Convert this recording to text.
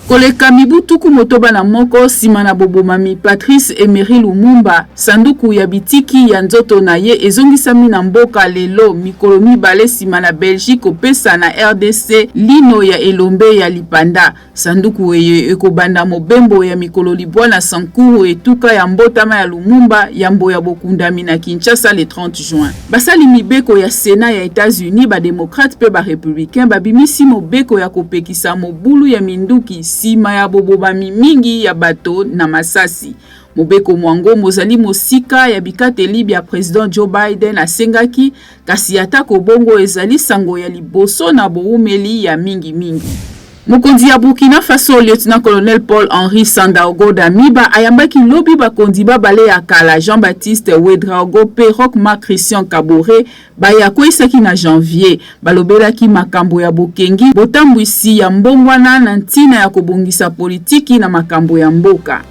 Koleka mibu 61 nsima na bobomami Patrice Emery Lumumba, sanduku ya bitiki ya nzoto na ye ezongisami na mboka lelo, mikolo mibale nsima na Belgique kopesa na rdc lino ya elombe ya lipanda. Sanduku eye ekobanda mobembo ya mikolo libwa na Sankuru, etuka ya mbotama ya Lumumba, yambo ya bokundami na Kinshasa le 30 juin. Basali mibeko ya Senat ya Etats-Unis, ba democrates mpe ba republicains, babimisi mobeko ya kopekisa mobulu ya minduki nsima ya bobomami mingi ya bato na masasi. Mobeko mwango mozali mosika ya bikateli bya president Joe Biden asengaki, kasi atako bongo ezali sango ya liboso na bowumeli ya mingi mingi. Mokonzi ya Burkina Faso, Lieutenant-colonel Paul-Henri Sandaogo Damiba ayambaki lobi bakonzi babale ya kala Jean-Baptiste Ouedraogo mpe Roch Marc Christian Kabore baye akweyisaki na janvier. Balobelaki makambo ya bokengi, botambwisi ya mbongwana na ntina ya kobongisa politiki na makambo ya mboka.